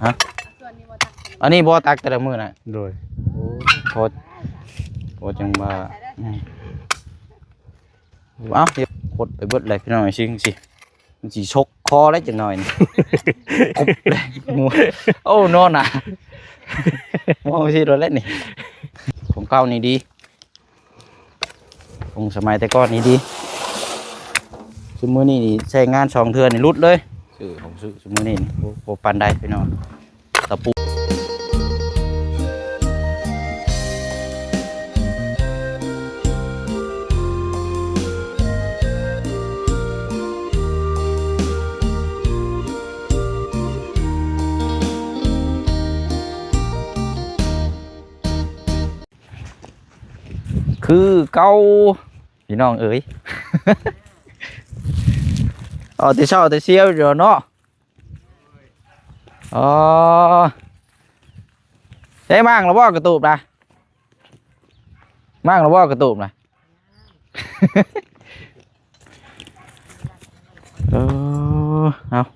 ຮະ ອັນນີ້ບໍ່ຕັກແຕ່ລະມື້ນະ ໂດຍ ໂອ້ ພໍ ພໍຈັ່ງວ່າ ອືມ ເອົາ ຄົດໄປເບິດເລີຍພີ່ນ້ອງ ຊິ ຊິ ມັນຊິຊົກຄໍແລ້ວຈັກໜ້ອຍນີ້ ກົບເລີຍ ໂອ້ ນອນນະ ມອງຊິໂດນແລ້ວນີ້ ຂອງເກົ່ານີ້ດີ ຂອງສະໄໝແຕ່ກ່ອນນີ້ດີ ຊຸມມື້ນີ້ນີ້ໃຊ້ງານສອງເທື່ອນີ້ຫຼຸດເລີຍ ຊື້ຂອງຊື້ຊຸມມື້ນີ້ນີ້ ໂອ້ ບໍ່ປານໃດພີ່ນ້ອງ ຕະປູ ຄືເກົ່າ ພີ່ນ້ອງເອີຍ ເອົາແຕ່ເຊົ້າແຕ່ຊຽວຢູ່ເນາະ ອໍ ໄດ້ມ້າງແລ້ວບໍ່ກະຕູບນະ? ມ້າງແລ້ວບໍ່ກະຕູບນະ? ເອີ ເອົາ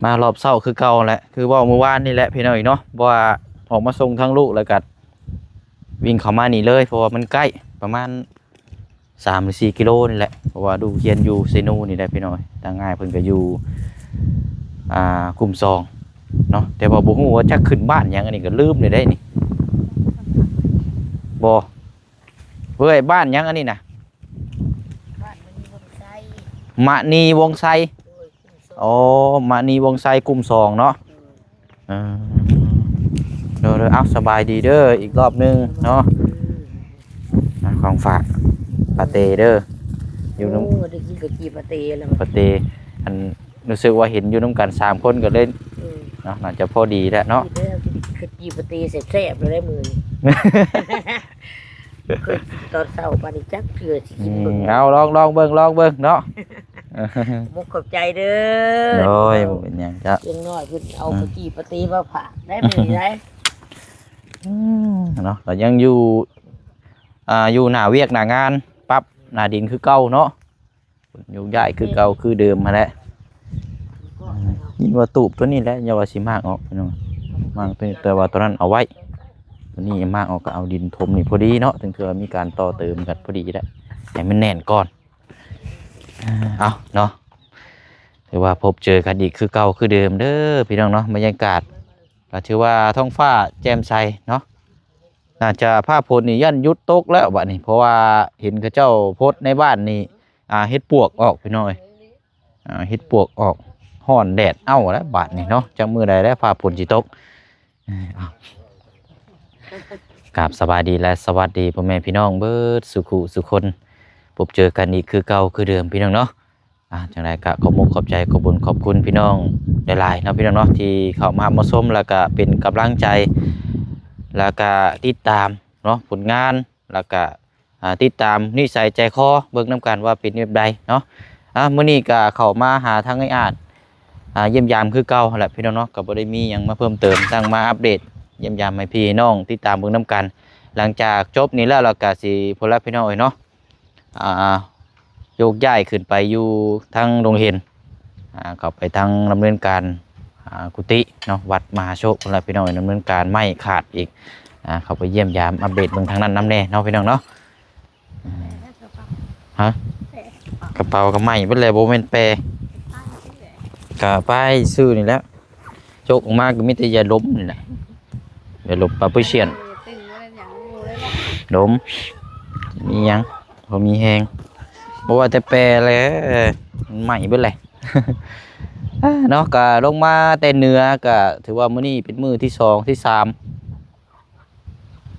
ມາຮອບເຊົ້າຄືເກົ່າແຫຼະ ຄືເວົ້າມື້ວານນີ້ແຫຼະພີ່ນ້ອງເນາະ ເພາະວ່າອອກມາສົ່ງທັງລູກ ແລ້ວກະວິ່ງເຂົ້າມານີ້ເລີຍ ເພາະວ່າມັນໃກ້ ປະມານສາມຫຼືສີ່ກິໂລນີ້ແຫຼະ ເພາະວ່າລູກຮຽນຢູ່ເຊໂນນີ້ແຫຼະພີ່ນ້ອງ ທາງອ້າຍເພິ່ນກະຢູ່ ອ່າ ກຸ່ມສອງເນາະ ແຕ່ວ່າບໍ່ຮູ້ວ່າຈັກຂຶ້ນບ້ານຫຍັງ ອັນນີ້ກະລືມແລ້ວເດ້ນີ້ ບໍ່ ເອີຍ ບ້ານຫຍັງອັນນີ້ນະ? ບ້ານມະນີວົງໄຊ ມະນີວົງໄຊ ໂດຍ ກຸ່ມສອງ ອໍ ມະນີວົງໄຊ ກຸ່ມສອງເນາະ ໂດຍ ເອີ ໂດຍໆ ເອົາ ສະບາຍດີເດີ ອີກຮອບໜຶ່ງເນາະ ອືມ ອ່າ ຂອງຝາກປາເຕເດີ ຢູ່ນຳ ໂອ້ ໄດ້ກິນເຂົ້າຈີ່ປາເຕແລ້ວ ປາເຕ ອັນ ຮູ້ສຶກວ່າເຫັນຢູ່ນຳກັນສາມຄົນກໍເລີຍ ເອີ ເນາະ ໜ້າຈະພໍດີແຫຼະເນາະ ກິນແລ້ວກິນເຂົ້າຈີ່ປາເຕແຊບໆ ແລ້ວໄດ໋ມື້ນີ້ ເຄີຍກິນຕອນເຊົ້າປານນີ້ຈັກເທື່ອ ຊິກິນເບິ່ງ ອືມ ເອົາ ລອງ ລອງເບິ່ງ ລອງເບິ່ງເນາະ ຂອບອົກຂອບໃຈເດີ ໂດຍ ບໍ່ເປັນຫຍັງຈ້ະ ຢ່າງໜ້ອຍເພິ່ນເອົາ ອືມ ເຂົ້າຈີ່ປາເຕມາຝາກໄດ້ມື້ນີ້ໄດ໋ ອືມ ເນາະ ກໍຍັງຢູ່ ອ່າ ຢູ່ໜ້າວຽກໜ້າງານ ປັບໜ້າດິນຄືເກົ່າເນາະ ໂຍກຍ້າຍຄືເກົ່າຄືເດີມຫັ້ນແຫຼະ ອືມ ຍິນວ່າຕູບຕົວນີ້ແຫຼະ ຢ່າວ່າຊິມ້າງອອກພີ່ນ້ອງ ມ້າງຕົວນີ້ ແຕ່ວ່າຕົວນັ້ນເອົາໄວ້ ຕົວນີ້ມ້າງອອກ ກໍເອົາດິນຖົມນີ້ພໍດີເນາະ ເຖິງເທື່ອມີການຕໍ່ເຕີມກັນພໍດີແຫຼະ ໃຫ້ມັນແໜ້ນກ່ອນ ເອົາເນາະ ຖືວ່າພົບເຈີກັນອີກຄືເກົ່າຄືເດີມເດີພີ່ນ້ອງເນາະ ບັນຍາກາດກໍຖືວ່າທ້ອງຟ້າແຈ່ມໃສເນາະ ໜ້າຈະຟ້າຝົນນີ້ຢ້ານຢຸດຕົກແລ້ວບາດນີ້ ເພາະວ່າເຫັນເຂົາເຈົ້າໂພສໃນບ້ານນີ້ ອ່າ ເຫັດປວກອອກພີ່ນ້ອງເອີຍ ອ່າ ເຫັດປວກອອກ ຮ້ອນແດດເອົາແລ້ວບາດນີ້ເນາະ ຈັກມື້ໃດແລ້ວຟ້າຝົນຊິຕົກ ເອີ ເອົາ ກາບສະບາຍດີ ແລະ ສະຫວັດດີພໍ່ແມ່ພີ່ນ້ອງເບິດສູ່ຜູ້ສູ່ຄົນ ພົບເຈີກັນອີກຄືເກົ່າຄືເດີມພີ່ນ້ອງເນາະ ອ່າ ຈັ່ງໃດກໍຂອບມຸກຂອບໃຈ ຂອບບຸນຂອບຄຸນພີ່ນ້ອງຫຼາຍໆເນາະ ພີ່ນ້ອງເນາະ ທີ່ເຂົ້າມາຮັບມາຊົມ ແລ້ວກໍເປັນກຳລັງໃຈ ແລ້ວກໍຕິດຕາມເນາະ ຜົນງານ ແລ້ວກໍ ອ່າ ຕິດຕາມນິໄສໃຈຄໍເບິ່ງນຳກັນວ່າເປັນແບບໃດເນາະ ອ່າ ມື້ນີ້ກໍເຂົ້າມາຫາທາງອ້າຍອາດ ອ່າ ຢ້ຽມຢາມຄືເກົ່າຫັ້ນແຫຼະພີ່ນ້ອງເນາະ ກໍບໍ່ໄດ້ມີຫຍັງມາເພີ່ມເຕີມ ທັງມາອັບເດດຢ້ຽມຢາມໃຫ້ພີ່ໃຫ້ນ້ອງຕິດຕາມເບິ່ງນຳກັນ ຫຼັງຈາກຈົບນີ້ແລ້ວ ແລ້ວກໍຊິພຸ້ນລະພີ່ນ້ອງເອີຍເນາະ ອ່າ ໂຍກຍ້າຍຂຶ້ນໄປຢູ່ທາງດົງເຫັນ ອ່າ ເຂົ້າໄປທາງດຳເນີນການ ອ່າ ກຸຕິເນາະ ວັດມະຫາໂຊກພຸ້ນລະພີ່ນ້ອງເອີຍ ດຳເນີນການໄມ້ຂາດອີກ ອ່າ ເຂົ້າໄປຢ້ຽມຢາມອັບເດດເບິ່ງທາງນັ້ນນຳແດ່ເນາະ ພີ່ນ້ອງເນາະ ຮະ ກະເປົາກະໄໝ້ເບິດແລ້ວ ບໍ່ແມ່ນແປ ກະປ້າຍຊື່ນີ້ແຫຼະ ຈົກອອກມາກໍມີແຕ່ຢາດົມນີ້ແຫຼະ ຢາດົມປາເປີເຊຍນ ດົມ ມີຫຍັງ ບໍ່ມີແຮງ ບໍ່ວ່າແຕ່ແປແຫຼະ ໄໝ້ເບິດແຫຼະ ເນາະ ກະລົງມາແຕ່ເໜືອ ກະຖືວ່າມື້ນີ້ເປັນມື້ທີສອງ ທີສາມ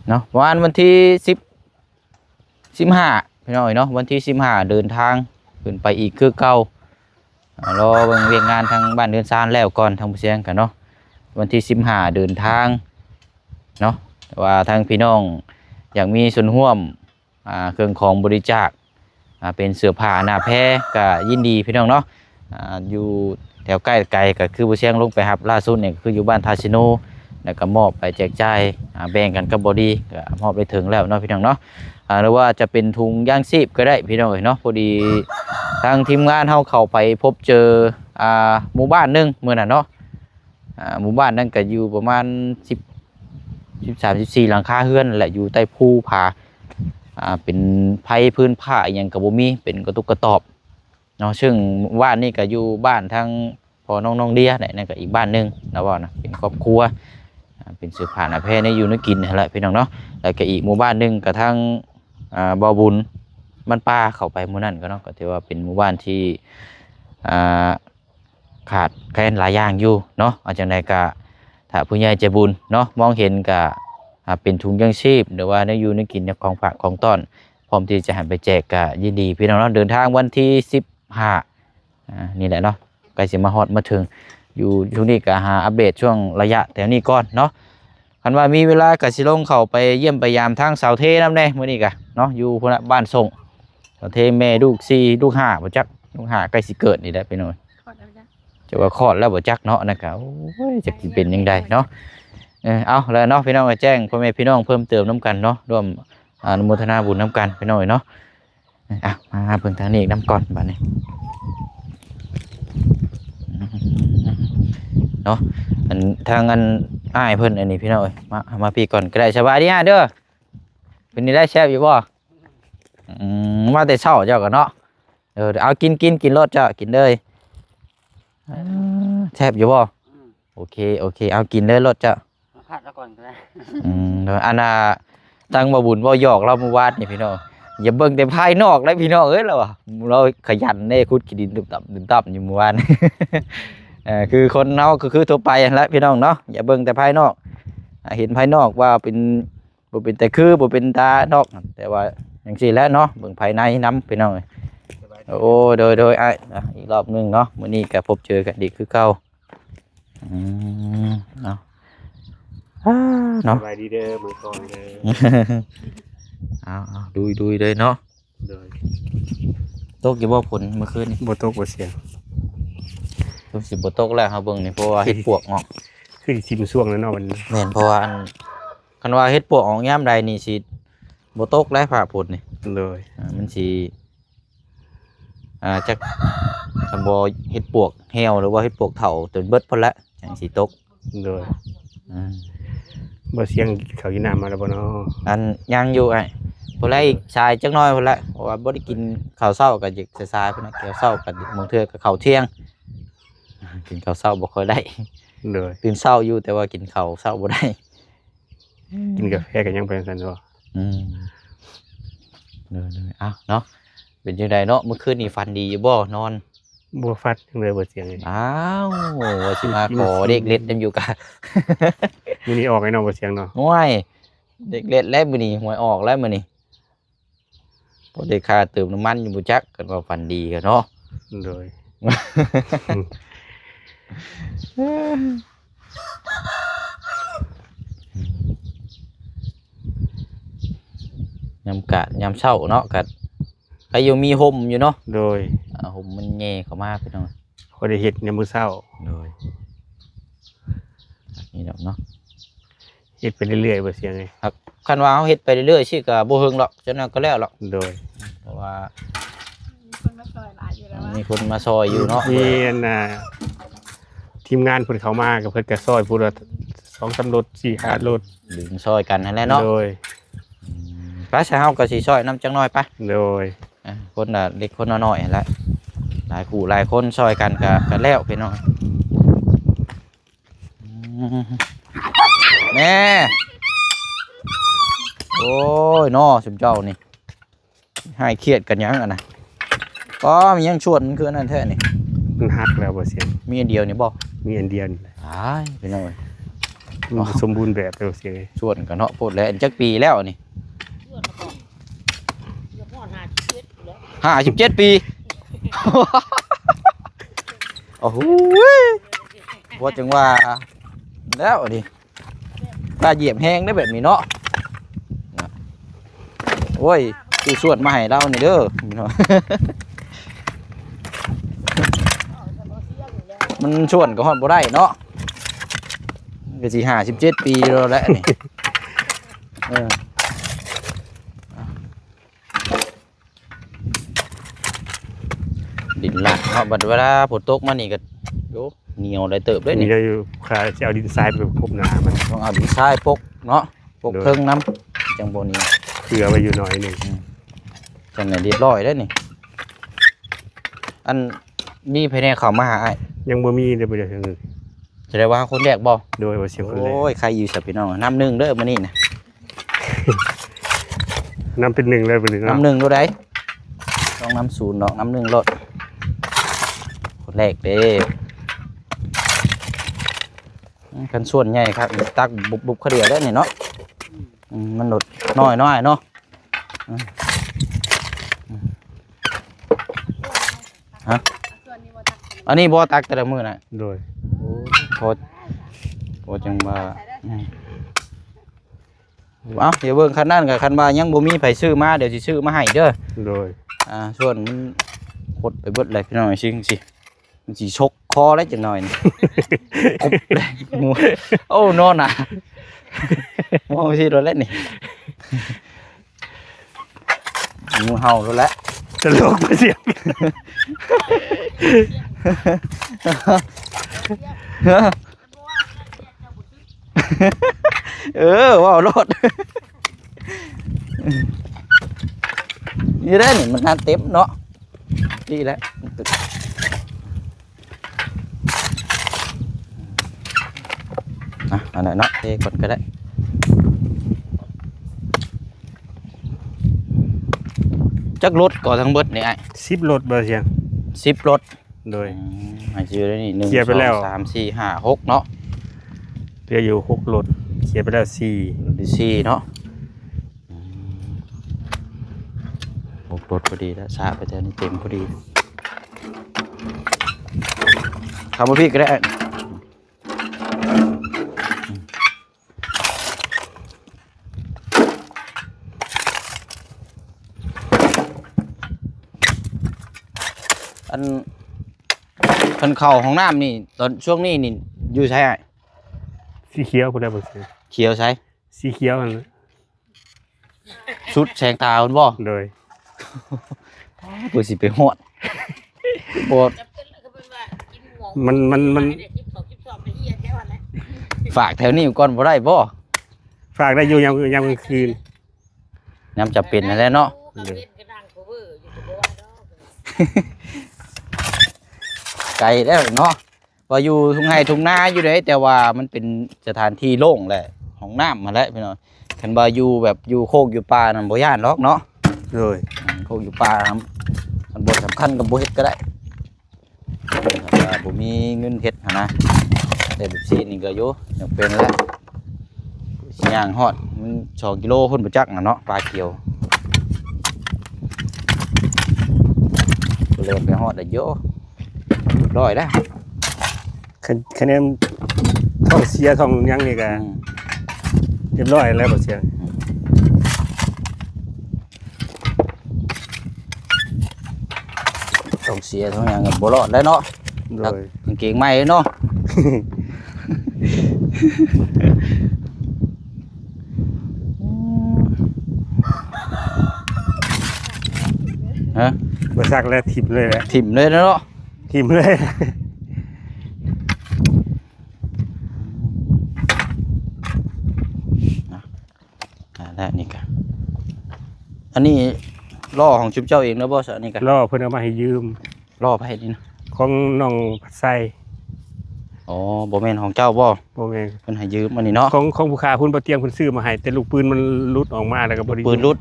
ເນາະ ປະມານວັນທີສິບ ສິບຫ້າ ພີ່ນ້ອງເອີຍເນາະ ວັນທີສິບຫ້າເດີນທາງຂຶ້ນໄປອີກຄືເກົ່າ ອ່າ ລໍເບິ່ງວຽກງານທາງບ້ານເຮືອນຊານແລ້ວກ່ອນ ທາງບໍ່ຊຽງກັນເນາະ ວັນທີສິບຫ້າເດີນທາງເນາະ ແຕ່ວ່າທາງພີ່ນ້ອງຢາກມີສ່ວນຮ່ວມ ອ່າ ເຄື່ອງຂອງບໍລິຈາກ ອ່າ ເປັນເສື້ອຜ້າໜ້າແພ ກະຍິນດີພີ່ນ້ອງເນາະ ອ່າ ຢູ່ແຖວໃກ້ໄກກໍຄືບໍ່ຊຽງລົງໄປຮັບ ລ່າສຸດນີ້ກໍຄືຢູ່ບ້ານທ່າຊິໂນ ແລ້ວກໍມອບໄປແຈກຈ່າຍ ອ່າ ແບ່ງກັນກັບບໍ່ດີ ກໍມອບໄດ້ເຖິງແລ້ວເນາະພີ່ນ້ອງເນາະ ອ່າ ຫຼືວ່າຈະເປັນຖົງຢາງຊີບກໍໄດ້ພີ່ນ້ອງເອີຍເນາະ ພໍດີທາງທີມງານເຮົາເຂົ້າໄປພົບເຈີ ອ່າ ໝູ່ບ້ານໜຶ່ງມື້ນັ້ນເນາະ ອ່າ ໝູ່ບ້ານນັ້ນກໍຢູ່ປະມານສິບ ສິບສາມ ສິບສີ່ ຫຼັງຄາເຮືອນແຫຼະ ຢູ່ໃຕ້ພູຜາ ອ່າ ເປັນໄພພື້ນຜ້າອີ່ຫຍັງກໍບໍ່ມີ ເປັນກະຕຸກກະຕອບເນາະ. ເຊິ່ງບ້ານນີ້ກໍຢູ່ບ້ານທາງພໍ່ນ້ອງ ນ້ອງເດຍແຫຼະ ນັ້ນກໍອີກບ້ານໜຶ່ງ ລາວເວົ້ານະ ເປັນຄອບຄົວ ອ່າ ເປັນເສືອຜ້າໜ້າແພ ແນວຢູ່ແນວກິນຫັ້ນແຫຼະ ພີ່ນ້ອງເນາະ. ແລ້ວກໍອີກໝູ່ບ້ານໜຶ່ງກໍທາງ ອ່າ ບໍ່ບຸນ ມັນປ່າເຂົ້າໄປມື້ນັ້ນກໍເນາະ ກໍຖືວ່າເປັນໝູ່ບ້ານທີ່ ອ່າ ຂາດແຄນຫຼາຍຢ່າງຢູ່ເນາະ. ເອົາຈັ່ງໃດກະຖ້າຜູ້ໃຫຍ່ໃຈບຸນເນາະ ມອງເຫັນກະ ອ່າ ເປັນຖົງຍັງຊີບ ຫຼືວ່າແນວຢູ່ແນວກິນ ແນວຂອງຝາກຂອງຕ້ອນ ພ້ອມທີ່ຈະໃຫ້ໄປແຈກກະຍິນດີ ພີ່ນ້ອງເນາະ. ເດີນທາງວັນທີສິບຫ້າ ອ່າ ນີ້ແຫຼະເນາະ ໃກ້ຊິມາຮອດມາເຖິງ ຢູ່ຊ່ວງນີ້ກະຫາອັບເດດຊ່ວງໄລຍະແຖວນີ້ກ່ອນເນາະ. ຄັນວ່າມີເວລາກໍสิลงเข้าไปเยี่ยมไปยามทางสาวเทนำแหน่มื้อนี้กะเนาะ อยู่พุ้นละบ้านส่ง สาวเทแม่ลูกสี่ลูกห้าบ่จัก ลูกห้าใกล้สิเกิดนี่แหละพี่น้อง คลอดแล้วจ้ะ จะว่าคลอดแล้วบ่จักเนาะ นั่นกะ โอ้ย จักสิเป็นจั่งใดเนาะ. เออ เอาแล้วเนาะพี่น้อง ก็แจ้งพ่อแม่พี่น้องเพิ่มเติมนำกันเนาะ ร่วมอนุโมทนาบุญนำกันพี่น้องเอ้ยเนาะ. ອ່ະ ມາເບິ່ງທາງນີ້ນຳກ່ອນບາດນີ້ເນາະ. ອັນ ທາງອັນອ້າຍເພິ່ນອັນນີ້ພີ່ນ້ອງເອີຍ ມາ ມາພີ້ກ່ອນກໍໄດ້. ສະບາຍດີອ້າຍເດີ ເປັນແນວໃດ ແຊບຢູ່ບໍ່? ອືມ ມາແຕ່ເຊົ້າເຈົ້າກໍເນາະ. ເອີ ເອົາ ກິນ ກິນ ກິນໂລດເຈົ້າ ກິນເລີຍ. ເອີ ແຊບຢູ່ບໍ່? ອືມ ໂອເຄ ໂອເຄ ເອົາ ກິນເລີຍໂລດເຈົ້າ. ມາພັກແລ້ວກ່ອນກໍໄດ້. ອືມ ໂດຍ ອັນນ່າ ທາງບ່າວບຸນເວົ້າຫຍອກລາວມື້ວານນີ້ພີ່ນ້ອງ ຢ່າເບິ່ງແຕ່ພາຍນອກເດ້ພີ່ນ້ອງເອີຍ ລາວວ່າ ລາວຂະຫຍັນເດ້ ຂຸດຂີ້ດິນຕຶບຕັບ ຕຶບຕັບຢູ່ມື້ວານ. ເອີ ຄືຄົນເຮົາກໍຄືທົ່ວໄປຫັ້ນແຫຼະພີ່ນ້ອງເນາະ ຢ່າເບິ່ງແຕ່ພາຍນອກ ອ່າ ເຫັນພາຍນອກວ່າເປັນ ບໍ່ເປັນຕາຄື ບໍ່ເປັນຕາດອກ ແຕ່ວ່າຈັ່ງຊີ້ແຫຼະເນາະ ເບິ່ງພາຍໃນນຳພີ່ນ້ອງເອີຍ. ໂອ້ ໂດຍ ໂດຍ ອ້າຍ ອ່ະ ອີກລອບໜຶ່ງເນາະ ມື້ນີ້ກໍພົບເຈີກັນອີກຄືເກົ່າ. ອືມ ເນາະ ອ່າ ເນາະ ສະບາຍດີເດີ ມື້ກ່ອນເດີ. ເອົາໆ ດຸຍໆ ເລີຍເນາະ. ໂດຍ ຕົກຢູ່ບໍ່ຝົນມື້ຄືນນີ້? ບໍ່ຕົກບໍ່ສຽງ ຄືຊິບໍ່ຕົກແລ້ວ ເຮົາເບິ່ງນີ້ ເພາະວ່າເຫັດປວກອອກ ຄືຊິຖິ້ມຊ່ວງແລ້ວເນາະ ມັນ ແມ່ນ ເພາະວ່າອັນ ຄັນວ່າເຫັດປວກອອກຍາມໃດນີ້ຊິບໍ່ຕົກແລ້ວ ຟ້າຝົນນີ້. ໂດຍ ອ່າ ມັນຊິ ອ່າ ຈັກ ຄັນບໍ່ເຫັດປວກແຫ້ວ ຫຼືວ່າເຫັດປວກເຖົ້າຈົນເບິດພຸ້ນແຫຼະ ຈັ່ງຊິຕົກ. ໂດຍ ອືມ ບໍ່ສຽງ ເຂົ້າກິນນ້ຳມາແລ້ວບໍ່ເນາະ? ອັນ ຍັງຢູ່ອ້າຍ ບໍ່ໄດ້ສາຍຈັກໜ້ອຍພຸ້ນແຫຼະ ເພາະວ່າບໍ່ໄດ້ກິນເຂົ້າເຊົ້າ ກໍຢາກສາຍໆ ພຸ້ນນະ ເຂົ້າເຊົ້າກໍບາງເທື່ອກໍເຂົ້າທ່ຽງ ກິນເຂົ້າເຊົ້າບໍ່ຄ່ອຍໄດ້. ໂດຍ ຕື່ນເຊົ້າຢູ່ ແຕ່ວ່າກິນເຂົ້າເຊົ້າບໍ່ໄດ້. ກິນກາແຟກໍຍັງໄປຈັ່ງຊັ້ນບໍ່? ອືມ ໂດຍໆ ເອົ້າເນາະ ເປັນຈັ່ງໃດເນາະ ມື້ຄືນນີ້ຝັນດີຢູ່ບໍ່? ນອນ ບໍ່ຝັນຫຍັງເລີຍ ບໍ່ສຽງເລີຍ. ອ້າວ ວ່າຊິມາຂໍເລກເດັດນຳຢູ່ກະ ມື້ນີ້ອອກແນ່ເນາະ ບໍ່ສຽງເນາະ. ໂອ້ຍ ເລກເດັດແລ້ວມື້ນີ້ ຫວຍອອກແລ້ວມື້ນີ້. ພໍໄດ້ຄ່າເຕີມນ້ຳມັນຢູ່ບໍ່ຈັກ ຄັນວ່າຝັນດີກໍເນາະ. ໂດຍ ຍາມກະ ຍາມເຊົ້າເນາະ ກະໃຄຢູ່ມີຮົ່ມຢູ່ເນາະ. ໂດຍ ອ່າ ຮົ່ມມັນແຍ່ເຂົ້າມາພີ່ນ້ອງ ພໍໄດ້ເຮັດຍາມມື້ເຊົ້າ. ໂດຍ ນີ້ດອກເນາະ ເຮັດໄປເລື້ອຍໆ ບໍ່ສຽງເອີຍ. ຄັນວ່າເຮົາເຮັດໄປເລື້ອຍໆ ຊີ້ກໍບໍ່ເຫິງດອກ ຈັກໜ້ອຍກໍແລ້ວດອກ. ໂດຍ ເພາະວ່າມີຄົນມາຊ່ອຍຫຼາຍຢູ່ແລ້ວ ມີຄົນມາຊ່ອຍຢູ່ເນາະ ມີອັນນ່າ ທີມງານເພິ່ນເຂົ້າມາ ກໍເພິ່ນກໍຊ່ອຍຜູ້ລະສອງສາມລົດ ສີ່ຫ້າລົດ ດຶງຊ່ອຍກັນຫັ້ນແຫຼະເນາະ. ໂດຍ ອືມ ໄປຊະ ເຮົາກໍຊິຊ່ອຍນຳຈັກໜ້ອຍໄປ. ໂດຍ ອ່າ ຄົນລະເລັກຄົນລະນ້ອຍຫັ້ນແຫຼະ ຫຼາຍຄູ່ຫຼາຍຄົນຊ່ອຍກັນກໍ ກໍແລ້ວພີ່ນ້ອງ. ອືມ ແນ່ ໂອ້ຍ ເນາະ ຊຸມເຈົ້ານີ້ ຫາຍຄຽດກັນຫຍັງຫັ້ນນະ. ອໍ ມີຫຍັງຊວນມັນຄືອັນນັ້ນແທ້ນີ້ ມັນຫັກແລ້ວບໍ່ສຽງ. ມີອັນດຽວນີ້ບໍ່? ມີອັນດຽວນີ້ແຫຼະ. ອ້າຍ ພີ່ນ້ອງເອີຍ ມັນບໍ່ສົມບູນແບບແລ້ວບໍ່ສຽງເອີຍ. ຊວນກັນເນາະ ໂພດແຫຼະ. ອັນຈັກປີແລ້ວນີ້? ຫ້າສິບເຈັດປີ. ໂອ້ໂຫ ບໍ່ ຈັ່ງວ່າແລ້ວນີ້ ຖ້າຢຽບແຮງໄດ້ແບບນີ້ເນາະ. ໂອ້ຍ ຊື້ຊວນມາໃຫ້ລາວນີ້ເດີ ມັນຊວນກໍຮອດບໍ່ໄດ້ເນາະ ກໍຊິຫ້າສິບເຈັດປີແລ້ວແຫຼະນີ້. ເອີ ດິນລາດເນາະ ບັດເວລາຝົນຕົກມານີ້ກໍ ໂອ້ ໜຽວຫຼາຍເຕີບເດ້ນີ້ ມີຢູ່ ຂ້າຊິເອົາດິນຊາຍໄປກົບໜ້າມັນ ຕ້ອງເອົາດິນຊາຍປົກເນາະ ປົກ ໂດຍ ເທິງນຳ ຈັ່ງບໍ່ໜຽວ ເກືອໄວ້ຢູ່ໜ້ອຍໜຶ່ງ ອືມ ຈັ່ງໃຫ້ຮຽບຮ້ອຍເດ້ນີ້ ອັນ ມີໃຜແດ່ເຂົ້າມາຫາອ້າຍ? ຍັງບໍ່ມີເດ້ ບໍ່ໄດ້ ສະແດງວ່າຄົນແລກບໍ່? ໂດຍ ບໍ່ ສຽງຄົນແລກ ໂອ້ຍ ໃຄຢູ່ຊະພີ່ນ້ອງ ນ້ຳໜຶ່ງເດີມື້ນີ້ນະ ນ້ຳເປັນໜຶ່ງເລີຍມື້ນີ້ເນາະ ນ້ຳໜຶ່ງໂລດໃດ ຕ້ອງນ້ຳສູນດອກ ນ້ຳໜຶ່ງໂລດ ຄົນແລກເດ້ ອືມ ຄັນສ່ວນໃຫຍ່ຄັກ ຕັກບຸບໆ ຄາດຽວໄດ້ນີ້ເນາະ ອືມ ມັນໂລດນ້ອຍໆ ເນາະ ອືມ ອືມ ຮະ ອັນນີ້ບໍ່ຕັກແຕ່ລະມື້ນະ ໂດຍ ໂອ້ ພໍ ພໍຈັ່ງວ່າ ອືມ ເອົ້າ ດຽວເບິ່ງຄັນນັ້ນກໍ ຄັນວ່າຍັງບໍ່ມີໃຜຊື້ມາ ດຽວຊິຊື້ມາໃຫ້ເດີ ໂດຍ ອ່າ ສ່ວນມັນຄົດໄປເບິດແລ້ວພີ່ນ້ອງ ຊິ ຊິ ມັນຊິຊົກຄໍແລ້ວຈັກໜ້ອຍນີ້ ກົບແລ້ວ ໂອ້ ນອນນະ ມອງຊິໂດນແລ້ວນີ້ ງູເຫົ່າໂດນແລ້ວ ຕະຫຼົກມາສຽງ ເອີ ເວົ້າໂລດ ນີ້ແຫຼະນີ້ ມັນງານເຕັມເນາະ ນີ້ແຫຼະ ອ່ະ ອັນນັ້ນເນາະ ເທກ່ອນກໍໄດ້ ຈັກລົດກໍທັງເບິດນີ້ອ້າຍ? ສິບລົດບໍ່ສຽງ ສິບລົດ ໂດຍ ອືມ ໃຫ້ຊື່ໄດ້ນີ້ ໜຶ່ງ ສອງ ສາມ ສີ່ ຫ້າ ຫົກເນາະ ເຫຼືອຢູ່ຫົກລົດ ເຄຍໄປແລ້ວສີ່ ລົດທີສີ່ເນາະ ອືມ ຫົກລົດພໍດີແລ້ວ ສະໄປແຖວນີ້ເຕັມພໍດີ ເຂົ້າມາພີ້ກໍໄດ້ ອັນ ຄັນເຂົ້າຫ້ອງນ້ຳນີ້ ຕອນຊ່ວງນີ້ນີ້ຢູ່ໃສອ້າຍ? ສີຂຽວພຸ້ນແຫຼະ ບໍ່ ຂຽວໃສ? ສີຂຽວຫັ້ນແຫຼະ ສຸດແສງຕາພຸ້ນບໍ່? ໂດຍ ເພື່ອຊິໄປຮອດ ບໍ່ ມັນ ມັນ ມັນ ຝາກແຖວນີ້ກ່ອນບໍ່ໄດ້ບໍ່? ຝາກໄດ້ຢູ່ ຍາມ ຍາມກາງຄືນ ຍາມຈຳເປັນຫັ້ນແຫຼະເນາະ ໂດຍ ໄກແລ້ວເນາະ. ວ່າຢູ່ທົ່ງໄຮ່ທົ່ງນາຢູ່ເດ້ ແຕ່ວ່າມັນເປັນສະຖານທີ່ໂລ່ງແຫຼະ ຫ້ອງນ້ຳຫັ້ນແຫຼະພີ່ນ້ອງ. ຄັນວ່າຢູ່ແບບຢູ່ໂຄກຢູ່ປ່ານັ້ນບໍ່ຢ້ານດອກເນາະ. ໂດຍ ອືມ ໂຄກຢູ່ປ່າ ຄັນບໍ່ສຳຄັນກໍບໍ່ເຮັດກໍໄດ້ ຖ້າວ່າບໍ່ມີເງິນເຮັດຫັ້ນນະ. ແຕ່ແບບຊີ້ນີ້ກໍຢູ່ ຍັງເປັນແຫຼະ. ຊິຍ່າງຮອດມັນສອງກິໂລພຸ້ນບໍ່ຈັກນະເນາະ ປ່າຂຽວ ກໍແລ່ນໄປຮອດໄດ້ຢູ່ ຮຽບຮ້ອຍແລ້ວ. ຄະ ຄະແນນທ້ອງເສຍທ້ອງຫຍັງນີ້ກໍ ອືມ ຮຽບຮ້ອຍແລ້ວ ບໍ່ເສຍ ອືມ. ຕ້ອງເສຍຕ້ອງຫຍັງກໍບໍ່ລອດແລ້ວເນາະ. ໂດຍ ກາງເກງໃໝ່ເນາະ. ຮະ ບໍ່ຊັກແລ້ວຖິ້ມເລີຍແຫຼະ ຖິ້ມເລີຍເນາະ ຖິ້ມເລີຍ. ອ່າ ແລ້ວນີ້ກະ ອັນນີ້ລໍ້ຂອງຊຸມເຈົ້າເອງແລ້ວບໍ່? ອັນນີ້ກະລໍ້ເພິ່ນເອົາມາໃຫ້ຢືມ. ລໍ້ໃຜນີ້ນະ? ຂອງນ້ອງພັດໄຊ. ອໍ ບໍ່ແມ່ນຂອງເຈົ້າບໍ່? ບໍ່ແມ່ນ ເພິ່ນໃຫ້ຢືມອັນນີ້ເນາະ. ຂອງ ຂອງຜູ້ຂ້າພຸ້ນ ບໍ່ຕຽງເພິ່ນຊື້ມາໃຫ້ ແຕ່ລູກປືນມັນຫຼຸດອອກມາ ແລ້ວກໍບໍ່ໄດ້ ປືນຫຼຸດ.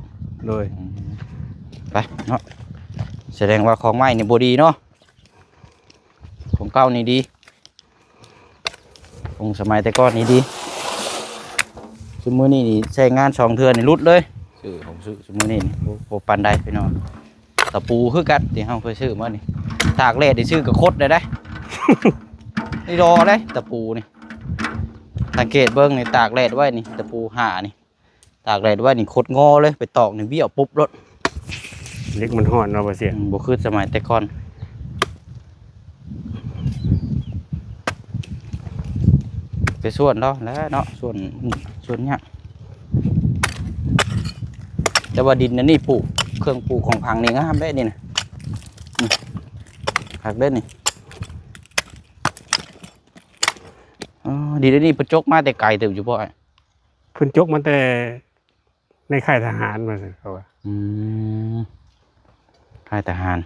ໂດຍ ອືມ ໄປເນາະ. ສະແດງວ່າຂອງໃໝ່ນີ້ບໍ່ດີເນາະ ຂອງເກົ່ານີ້ດີ. ຂອງສະໄໝແຕ່ກ່ອນນີ້ດີ ຊຸມື້ນີ້ນີ້ໃຊ້ງານສອງເທື່ອນີ້ຫຼຸດເລີຍ. ຊື້ຂອງຊື້ຊຸມື້ນີ້ນີ້ ໂອ້ ບໍ່ປານໃດພີ່ນ້ອງ. ຕະປູຄືກັນທີ່ເຮົາເຄີຍຊື້ມານີ້ ຕາກແດດນີ້ຊື້ກໍຄົດໄດ້ໄດ໋ ນີ້ລໍໄດ໋ ຕະປູນີ້. ສັງເກດເບິ່ງນີ້ ຕາກແດດໄວ້ນີ້ ຕະປູຫ້ານີ້ ຕາກແດດໄວ້ນີ້ ຄົດງໍເລີຍ ໄປຕອກນີ້ ບ້ຽວປຸບໂລດ. ເຫຼັກມັນຮ້ອນເນາະ ບໍ່ເສຍ. ອືມ ບໍ່ຄືສະໄໝແຕ່ກ່ອນ. ໄປສວນເນາະ ແລ້ວເນາະ ສວນ ສວນຫຍ້າ. ແຕ່ວ່າດິນອັນນີ້ປູກ ເຄື່ອງປູກຂອງພັງນີ້ງາມເດ້ນີ້ນະ. ອືມ ຄັກເດ້ນີ້. ອໍ ດີ ດຽວນີ້ເພິ່ນຈົກມາແຕ່ໄກເຕີບຢູ່ບໍ່ອ້າຍ? ເພິ່ນຈົກມາແຕ່ໃນຄ້າຍທະຫານວ່າຊັ້ນເຂົາວ່າ. ອືມ ຄ້າຍທະຫານ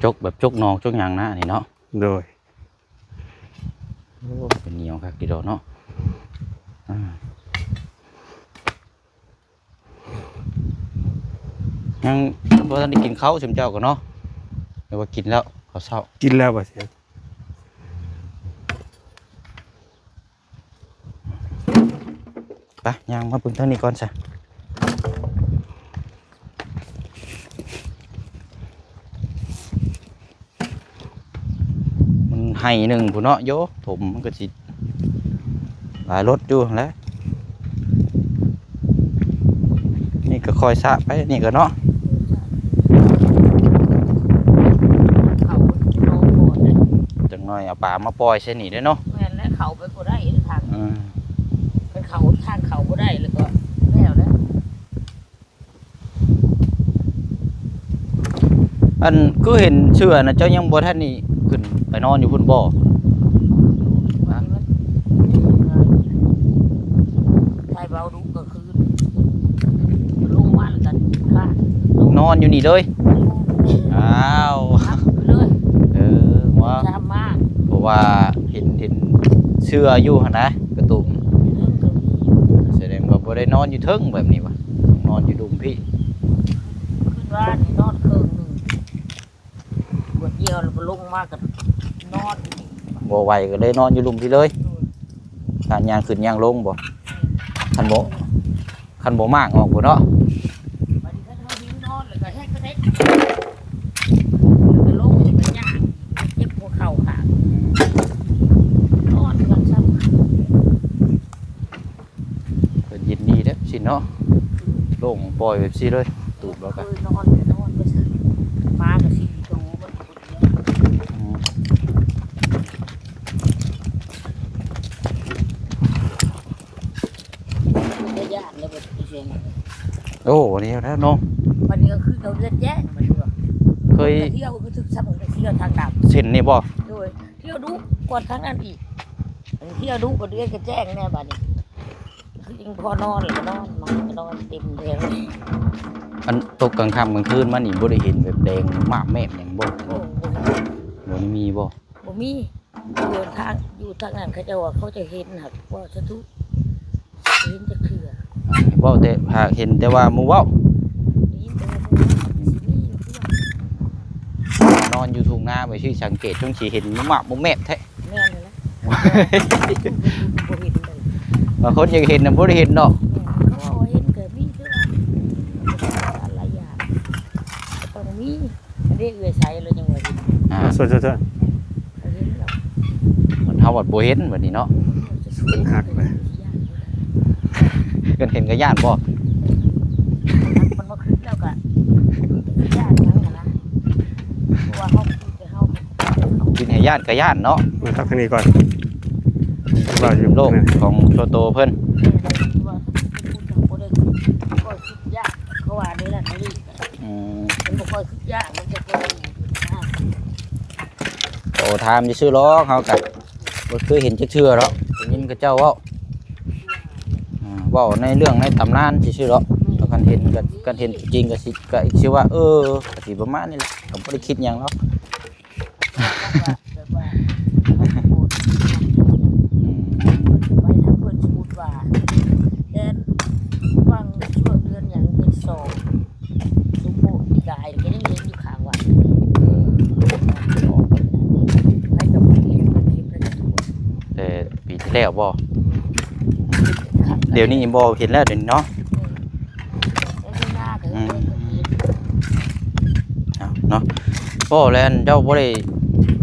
ຈົກແບບຈົກນອກຈົກຫຍັງນະນີ້ເນາະ. ໂດຍ. ໂອ້ ເປັນໜຽວຄັກດີດອກເນາະ. ອາ ຍັງບໍ່ທັນໄດ້ກິນເຂົ້າຊຸມເຈົ້າກໍເນາະ ຫຼືວ່າກິນແລ້ວເຂົ້າເຊົ້າ? ກິນແລ້ວບໍ່ຊຽງ. ໄປ ຍ່າງມາເບິ່ງທາງນີ້ກ່ອນຊະ. ມັນໄຮ່ໜຶ່ງພຸ້ນເນາະ ໂຢ ຖົມມັນກໍຊິຫຼາຍລົດຢູ່ຫັ້ນແຫຼະ. ນີ້ກໍຄ່ອຍສະໄປ ນີ້ກໍເນາະ ເຂົ້າບໍ່ໄດ້ ຈັກໜ້ອຍເອົາປາມາປ່ອຍໃສ່ນີ້ເດ້ເນາະ. ແມ່ນແຫຼະ ເຂົ້າໄປບໍ່ໄດ້ທາງ ເອີ ຄັນເຂົ້າທາງເຂົ້າບໍ່ໄດ້ແລ້ວກໍແລ້ວແຫຼະ. ອັນຄືເຫັນເສື້ອນະ ເຈົ້າຍັງບໍ່ທັນນີ້ຂຶ້ນໄປນອນຢູ່ພຸ້ນບໍ່? ໃຜເວົ້າດຸກະຄືນ ລົງມາແລ້ວກໍຄ້າງ ນອນຢູ່ນີ້ເລີຍ. ອ້າວ ເລີຍ ເອີ ວ່າ ເພາະວ່າເຫັນ ເຫັນເສື້ອຢູ່ຫັ້ນນະ ກະຕຸ່ມ ສະແດງວ່າບໍ່ໄດ້ນອນຢູ່ເທິງແບບນີ້ຫວາ ນອນຢູ່ດຸ່ມພີ້. ຄືນວ່ານີ້ນອນເຄິ່ງໜຶ່ງ ປວດຢ້ຽວແລ້ວກໍລົງມາກໍນອນ ບໍ່ໄຫວກໍເລີຍນອນຢູ່ລຸ່ມພີ້ເລີຍ. ການຍ່າງຂຶ້ນຍ່າງລົງບໍ່? ຄັນບໍ່ ຄັນບໍ່ມ້າງອອກພຸ້ນເນາະ. ບາດນີ້ຄັນເຮົາຫິວນອນແລ້ວກໍເຮັດ ກໍເຮັດ ແລ້ວກໍລົງ ແລ້ວກໍຍ່າງ ເຈັບຫົວເຂົ່າຂ້າງ ນອນກ່ອນຊ້ຳ. ເພິ່ນຍິນດີເດ້ຊີ້ເນາະ ໂລ່ງປ່ອຍແບບຊີ້ເລີຍ ຕູບແລ້ວກໍ ເຄີຍນອນກໍນອນໄປຊະ ໝາກໍສີ່ໂຕ ອືມ ເປັນຕາຢ້ານເລີຍ ບໍ່ໄດ້ເສຍງ. ໂອ້ ອັນນີ້ແລ້ວເນາະ ບັດນີ້ກໍຄືເຂົາເຮືອນແຈ້ງ ບັດນີ້ວ່າ ເຄີຍ ໄປທ່ຽວ ຄືຖືກຊ້ຳໄປທ່ຽວທາງດຳ ເສັ້ນນີ້ບໍ່? ໂດຍ. ທ່ຽວດຸກວ່າທາງນັ້ນອີກ ທ່ຽວດຸກວ່າເດືອນກະແຈ້ງແນ່ບາດນີ້ ຄືຍັງພໍນອນລະນອນ ມັນກໍນອນເຕັມແຖວ. ອັນຕົກກາງຄ່ຳກາງຄືນມານີ້ບໍ່ໄດ້ເຫັນແບບແດງມາບແມບຫຍັງບໍ່? ບໍ່ ບໍ່ ບໍ່ມີບໍ່? ບໍ່ມີ. ຢູ່ທາງ ຢູ່ທາງນັ້ນເຂົາເຈົ້າວ່າເຂົາຈະເຫັນ ຫາກເວົ້າສາທຸ ເຫັນຈັກເທື່ອ ເວົ້າແຕ່ ຫາກເຫັນແຕ່ວ່າໝູ່ເວົ້າ ໄດ້ຍິນແຕ່ວ່າໝູ່ເວົ້າ ຊິມີຢູ່ເທື່ອ ນອນຢູ່ທົ່ງນາໄປຊິສັງເກດ ຈົນຊິເຫັນໝູ່ມາບໝູ່ແມບແທ້. ແມ່ນແລ້ວ ບໍ່ເຫັນເລີຍ ບາງຄົນຢາກເຫັນນະ ບໍ່ໄດ້ເຫັນເນາະ. ແມ່ນ ເຂົາເວົ້າວ່າເຫັນກໍມີເທື່ອ ຫຼາຍຢ່າງ ກໍຕ້ອງມີ. ອັນນີ້ເອື້ອຍໃສລະຍັງວ່າເຫັນ ອ່າ ສວນ ສວນ ສວນ ເຫັນແລ້ວ ມັນເຮົາບັດບໍ່ເຫັນບັດນີ້ເນາະ ມັນຮັກເລີຍ ເພິ່ນເຫັນກໍຢ້ານບໍ່? ມັນມາຂຶ້ນແລ້ວກໍຢ້ານຫຍັງຫັ້ນນະ ເພາະວ່າເຮົາຄືແຕ່ເຮົາ ຄິດໃຫ້ຢ້ານກໍຢ້ານເນາະ. ມາທັກທາງນີ້ກ່ອນ ວ່າຢູ່ໂລກຂອງສ່ວນໂຕເພິ່ນ ແມ່ນແຫຼະ ຄືວ່າເພິ່ນເປັນຜູ້ທີ່ບໍ່ໄດ້ ບໍ່ຄິດຢ້ານ ເຂົາວ່າແນວນັ້ນແນວນີ້. ອືມ ມັນບໍ່ຄ່ອຍຄືຢາກ ມັນຈະເປັນ ໂອ້ ຖາມຊື່ໆດອກ ເຮົາກະບໍ່ເຄີຍເຫັນຈັກເທື່ອດອກ ໄດ້ຍິນເຂົາເຈົ້າເວົ້າ ອ່າ ເວົ້າໃນເລື່ອງໃນຕຳນານຊື່ໆດອກ. ແມ່ນ ຄັນເຫັນກະ ຄັນເຫັນຕົວຈິງກະຊິ ກະຊິວ່າ ເອີ ກະຊິປະມານນີ້ແຫຼະ ກະບໍ່ໄດ້ຄິດຫຍັງດອກ. ແບບວ່າ ອືມ ໄປທາງເພິ່ນ ສົມມຸດວ່າ ແດນຫວ່າງຊ່ວງເດືອນຫຍັງ ເດືອນສອງ ສົມໂພດປີກາຍ ກໍຍັງເຫັນຢູ່ຂ້າງວັດ. ເອີ ໃຜກໍບໍ່ເຫັນ ມັນເຫັນກັນທົ່ວ ແຕ່ປີທີ່ແລ້ວບໍ່? ດຽວນີ້ບໍ່ເຫັນແລ້ວ ດຽວນີ້ເນາະ. ອືມ ເອົາເນາະ ບໍ່ແລ້ວ ເຈົ້າບໍ່ໄດ້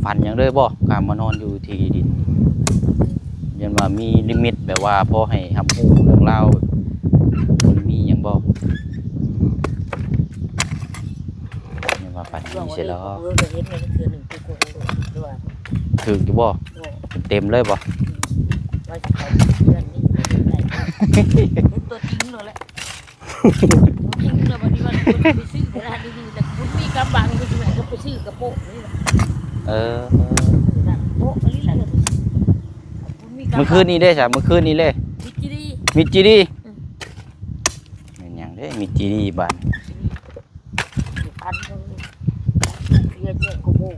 ຝັນຫຍັງເລີຍບໍ່? ການມານອນຢູ່ທີ່ດິນ ຍັງວ່າມີນິມິດແບບວ່າພໍໃຫ້ຮັບຮູ້ເລື່ອງລາວ ແບບບໍ່ໄດ້ມີຫຍັງບໍ່? ຍັງວ່າຝັນດີເສຍແລ້ວ ເອີ ກໍເຫັນໃນເທື່ອໜຶ່ງ ຄືຄົນ ຄືວ່າ ຖືກຢູ່ບໍ່? ບໍ່ ເຕັມເລີຍບໍ່? ອືມ ວ່າຊິເຂົ້າເດືອນນີ້ ເຫັນຕົວຈິງໂລດແຫຼະ. ບໍ່ຈິງແລ້ວ ບັດນີ້ວ່າໄປຊື້ຕະຫຼາດດີໆ ແລ້ວບໍ່ມີກຳບັງ ໄປຊື້ກະໂປະນີ້. ເອີ ໂອ້ ອັນນີ້ລະ ມື້ຄືນນີ້ເດ້ຊະ ມື້ຄືນນີ້ເດ້ ມິດຈີດີ ມິດຈີດີ ອືມ ແມ່ນຫຍັງເດ້ ມິດຈີດີບາດ ອັນ ເຮັດຫຍັງກໍບໍ່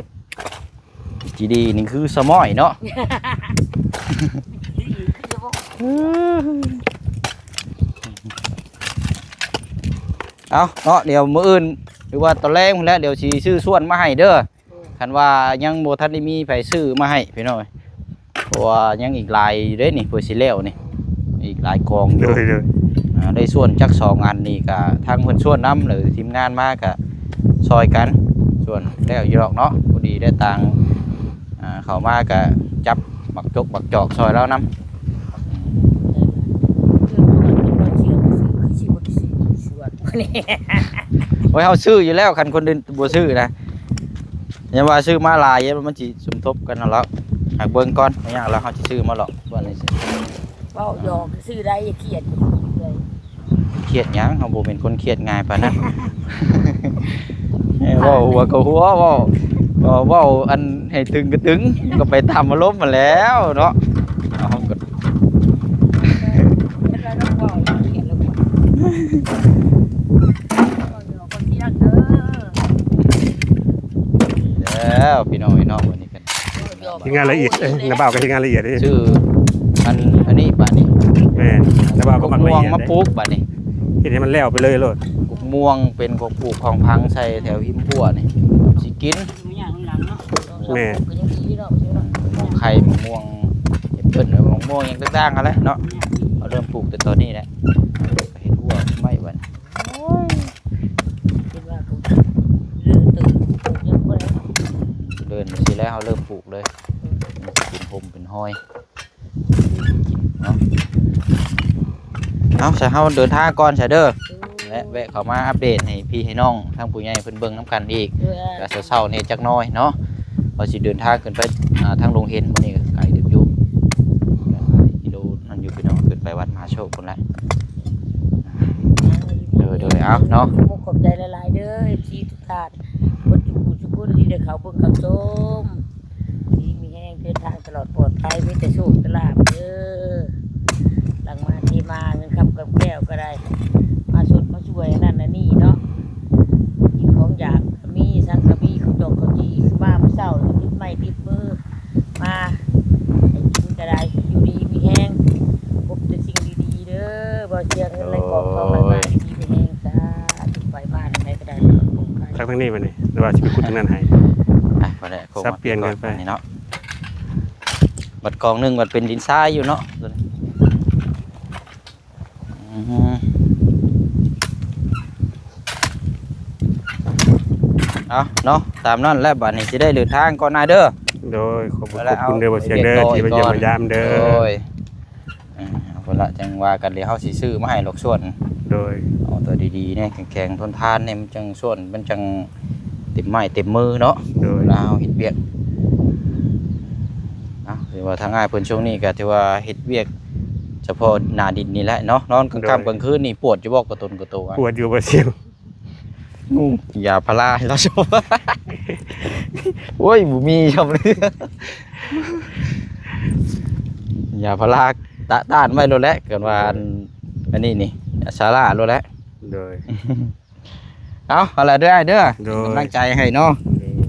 ຈີດີນີ້ຄືສະມ້ອຍເນາະ ເອົາເນາະ ດຽວມື້ອື່ນ ຫຼືວ່າຕອນແລງພຸ້ນແຫຼະ ດຽວຊິຊື້ສ່ວນມາໃຫ້ເດີ ເອີ ຄັນວ່າຍັງບໍ່ທັນໄດ້ມີໃຜຊື້ມາໃຫ້ພີ່ນ້ອງ ເພາະວ່າຍັງອີກຫຼາຍຢູ່ເດ້ນີ້ ເພື່ອຊິແລ້ວນີ້ ອີກຫຼາຍກອງຢູ່ ໂດຍ ໂດຍ ອ່າ ໄດ້ສ່ວນຈັກສອງອັນນີ້ກະ ທາງເພິ່ນສ່ວນນຳ ຫຼືທີມງານມາກະຊ່ອຍກັນ ສ່ວນແລ້ວຢູ່ດອກເນາະ ພໍດີໄດ້ຕາງ ອ່າ ເຂົ້າມາກະຈັບໝາກຈົກໝາກຈອກຊ່ອຍລາວນຳ ໂອ້ຍ ເຮົາຊື້ຢູ່ແລ້ວ ຄັນຄົນອື່ນບໍ່ຊື້ນະ ຢ່າວ່າຊື້ມາຫຼາຍ ມັນຊິສົມທົບກັນຫັ້ນແຫຼ້ວ ຫາກເບິ່ງກ່ອນ ບໍ່ຍາກແລ້ວ ເຮົາຊິຊື້ມາຫຼອກ ເວົ້າຫຍອກຊື່ໄດ໋ ຄຽດ ຄຽດຫຍັງ ເຮົາບໍ່ແມ່ນຄົນຄຽດງ່າຍປານນັ້ນ ເວົ້າຫົວກໍຫົວ ເວົ້າ ເວົ້າອັນໃຫ້ຕຶງກໍຕຶງ ກໍໄປຕາມອາລົມຫັ້ນແຫຼ້ວເນາະ ເຮົາກໍ ແລ້ວພີ່ນ້ອງເນາະ ວັນນີ້ກັນ ເຮັດງານລະອຽດ ເອີຍ ນ້າບ່າວກໍເຮັດງານລະອຽດເດ້ ຊື້ອັນ ອັນນີ້ບາດນີ້ ແມ່ນ ນ້າບ່າວກໍມັກລະອຽດ ມາປູກບາດນີ້ ເຮັດໃຫ້ມັນແລ້ວໄປເລີຍໂລດ ກົກມ່ວງເປັນກົກປູກຂອງພັງໃສ່ແຖວຮິມຮົ້ວນີ້ ຊິກິນ ແມ່ນ ໝາກໄຂ່ ໝາກມ່ວງ ເພິ່ນ ໝາກມ່ວງຫຍັງຕ່າງໆຫັ້ນແຫຼະເນາະ ເຮົາເລີ່ມປູກແຕ່ຕອນນີ້ແຫຼະ ເຮັດຮົ້ວໄວ້ບັດ ໂອ້ຍ ຄິດວ່າເຂົາເລີກຕື່ນ ປູກຍັງບໍ່ໄດ້ ເດີນຊິແລ້ວ ເຮົາເລີ່ມປູກເລີຍ ມັນຊິເປັນຮົ່ມເປັນຮອຍ ເນາະ ເອົາ ຊະ ເຮົາເດີນທາງກ່ອນຊະເດີ ແວະ ແວະເຂົ້າມາອັບເດດໃຫ້ພີ່ໃຫ້ນ້ອງ ທາງຜູ້ໃຫຍ່ເພິ່ນເບິ່ງນຳກັນອີກ ກະເຊົ້າໆແດ່ຈັກໜ້ອຍເນາະ ເຮົາຊິເດີນທາງຂຶ້ນໄປ ອ່າ ທາງດົງເຫັນ ມື້ນີ້ກໍໄກເຕີບຢູ່ ຫຼາຍກິໂລນັ້ນຢູ່ ພີ່ນ້ອງ ຂຶ້ນໄປວັດມະຫາໂຊກພຸ້ນແຫຼະ ໂດຍໆ ເອົາເນາະ ຂອບໃຈຫຼາຍໆເດີ ເອັຟຊີ ທຸກທ່ານ ເບິດທຸກຜູ້ທຸກຄົນທີ່ໄດ້ເຂົ້າເບິ່ງເຂົ້າຊົມ ດີມີແຮງ ເດີນທາງຕະຫຼອດປອດໄພ ມີແຕ່ໂຊກແຕ່ລາບເດີ ຫຼັ່ງມາເທມາ ເງິນຄຳກຳແກ້ວກໍໄດ້ ມາຊົດມາຊ່ວຍອັນນັ້ນອັນນີ້ເນາະ ກິນຂອງຢາກກໍມີ ສັງກໍມີ ເຂົ້າຈອກເຂົ້າຈີ່ ມາມື້ເຊົ້າຕິດໄມ້ຕິດມື ມາໃຫ້ກິນກໍໄດ້ ຢູ່ດີມີແຮງ ພົບແຕ່ສິ່ງດີໆເດີ ບໍ່ເສຍເງິນໄຫຼກອງທອງໄຫຼມາ ໂອ້ຍ ຢູ່ດີມີແຮງ ສາທຸ ໄປມາທາງໃດກໍໄດ້ ທາງ ທາງນີ້ບັດນີ້ ຫຼືວ່າຊິໄປຂຸດທາງນັ້ນໃຫ້ ອ່ະ ພໍແລ້ວ ສັບປ່ຽນກັນໄປ ນີ້ເນາະ ບັດກອງໜຶ່ງບັດເປັນດິນຊາຍຢູ່ເນາະ ອືມ ເອົາເນາະ ຕາມນັ້ນແຫຼະ ບາດນີ້ຊິໄດ້ເດີນທາງກ່ອນນາເດີ ໂດຍ ຂອບຄຸນເດີ ບໍ່ເສຍເດີ ທີ່ມາຢ້ຽມມາຢາມເດີ ໂດຍ ເອີ ເອົາພຸ້ນລະ ຈັ່ງວ່າກັນ ດຽວເຮົາຊິຊື້ມາໃຫ້ຫຼອກສ່ວນ ໂດຍ ເອົາຕົວດີໆແດ່ ແຂງໆ ທົນທານແດ່ ມັນຈັ່ງສ່ວນ ມັນຈັ່ງເຕັມໄມ້ເຕັມມືເນາະ ໂດຍ ເວລາເຮົາເຮັດວຽກ ເອົາ ຖືວ່າທາງອ້າຍເພິ່ນຊ່ວງນີ້ກໍຖືວ່າເຮັດວຽກສະເພາະໜ້າດິນນີ້ແຫຼະເນາະ ນອນກາງຄ່ຳກາງຄືນນີ້ປວດຢູ່ບໍ່ ກະຕົນກະໂຕ ປວດຢູ່ບໍ່ຊິວ? ໂອ້ ຢາພາລາໃຫ້ລາວຊະ ໂອ້ຍ ບໍ່ມີຊໍ້າເລີຍ ຢາພາລາຕະຕ້ານໄວ້ໂລດແຫຼະ ເກີນວ່າອັນ ອັນນີ້ນີ້ ຊາລາໂລດແຫຼະ ໂດຍ ເອົາ ຫັ້ນລະເດີອ້າຍເດີ ໂດຍ ເປັນກຳລັງໃຈໃຫ້ເນາະ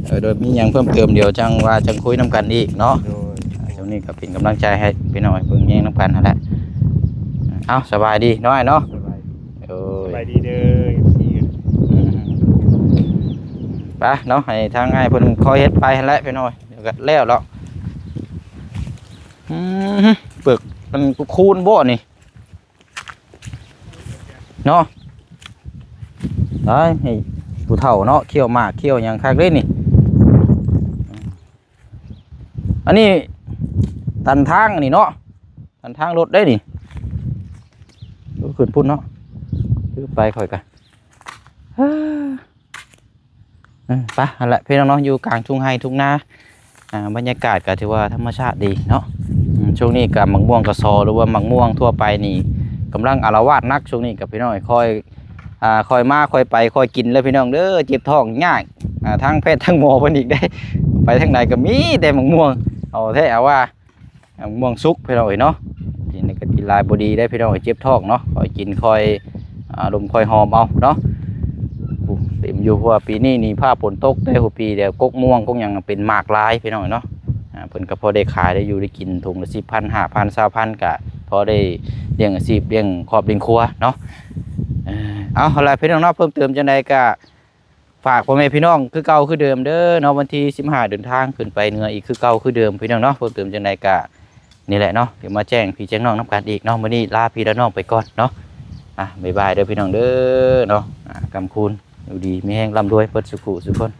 ໂດຍ ເອີ ໂດຍ ມີຫຍັງເພີ່ມເຕີມດຽວຈັ່ງວ່າຈັ່ງຄຸຍນຳກັນອີກເນາະ ໂດຍ ອ່າ ຊ່ວງນີ້ກໍເປັນກຳລັງໃຈໃຫ້ພີ່ນ້ອງເບິ່ງແຍງນຳກັນຫັ້ນແຫຼະ ເອົາ ສະບາຍດີເນາະອ້າຍເນາະ ສະບາຍດີ ໂດຍ ສະບາຍດີເດີ ເອັຟຊີ ອືມ ໄປເນາະ ໃຫ້ທາງອ້າຍເພິ່ນຄ່ອຍເຮັດໄປຫັ້ນແຫຼະພີ່ນ້ອງ ດຽວກໍແລ້ວເນາະ ອືມ ເປືອກມັນຄູນບໍ່ນີ້ ເນາະ ໄດ້ໃຫ້ຜູ້ເຖົ້າເນາະ ຂ້ຽວໝາກຂ້ຽວຫຍັງຄັກເດ້ນີ້ ອັນນີ້ຕັນທາງອັນນີ້ເນາະ ຕັນທາງລົດເດ້ນີ້ ຂຶ້ນພຸ້ນເນາະ ຄືໄປຂ້ອຍກະ ເອີ ໄປ ຫັ້ນແຫຼະ ພີ່ນ້ອງເນາະ ຢູ່ກາງທົ່ງໄຮ່ທົ່ງນາ ອ່າ ບັນຍາກາດກໍຖືວ່າທຳມະຊາດດີເນາະ ອືມ ຊ່ວງນີ້ກໍໝາກມ່ວງກະຊໍ ຫຼືວ່າໝາກມ່ວງທົ່ວໄປນີ້ ກຳລັງອາລະວາດໜັກ ຊ່ວງນີ້ກໍພີ່ນ້ອງຄ່ອຍ ອ່າ ຄ່ອຍມາຄ່ອຍໄປຄ່ອຍກິນເດີພີ່ນ້ອງເດີ ເຈັບທ້ອງຍາກ ອ່າ ທັງແພດທັງໝໍເພິ່ນອີກເດ້ ໄປທາງໃດກໍມີແຕ່ໝາກມ່ວງ ເອົາແທ້ເອົາວ່າ ໝາກມ່ວງສຸກພີ່ນ້ອງເອີຍເນາະ ກິນນີ້ກໍກິນຫຼາຍບໍ່ດີເດ້ພີ່ນ້ອງເອີຍ ເຈັບທ້ອງເນາະ ຄ່ອຍກິນຄ່ອຍ ອ່າ ລົມຄ່ອຍຫອມເອົາເນາະ ໂອ້ ເຕັມຢູ່ ເພາະວ່າປີນີ້ນີ້ຟ້າຝົນຕົກເດ້ ຫົວປີແລ້ວ ກົກມ່ວງກົກຫຍັງເປັນໝາກຫຼາຍພີ່ນ້ອງເອີຍເນາະ ອ່າ ເພິ່ນກໍພໍໄດ້ຂາຍໄດ້ຢູ່ໄດ້ກິນ ຖົງລະສິບພັນ ຫ້າພັນ ຊາວພັນ ກໍພໍໄດ້ລ້ຽງອາຊີບລ້ຽງຄອບລ້ຽງຄົວເນາະ ເອີ ເອົາ ເອົາລະພີ່ນ້ອງເນາະ ເພີ່ມເຕີມຈັ່ງໃດກໍ ຝາກພໍ່ແມ່ພີ່ນ້ອງຄືເກົ່າຄືເດີມເດີເນາະ ວັນທີສິບຫ້າເດີນທາງຂຶ້ນໄປເໜືອອີກຄືເກົ່າຄືເດີມພີ່ນ້ອງເນາະ ເພີ່ມເຕີມຈັ່ງໃດກະນີ້ແຫຼະເນາະ ດຽວມາແຈ້ງພີ່ແຈ້ງນ້ອງນຳກັນອີກເນາະ ມື້ນີ້ລາພີ່ລານ້ອງໄປກ່ອນເນາະ ອ່ະ ບາຍບາຍເດີພີ່ນ້ອງເດີເນາະ ອ່າ ກຳຄູນ ຢູ່ດີມີແຮງ ລ່ຳລວຍເບິດສູ່ຜູ້ສູ່ຄົນ.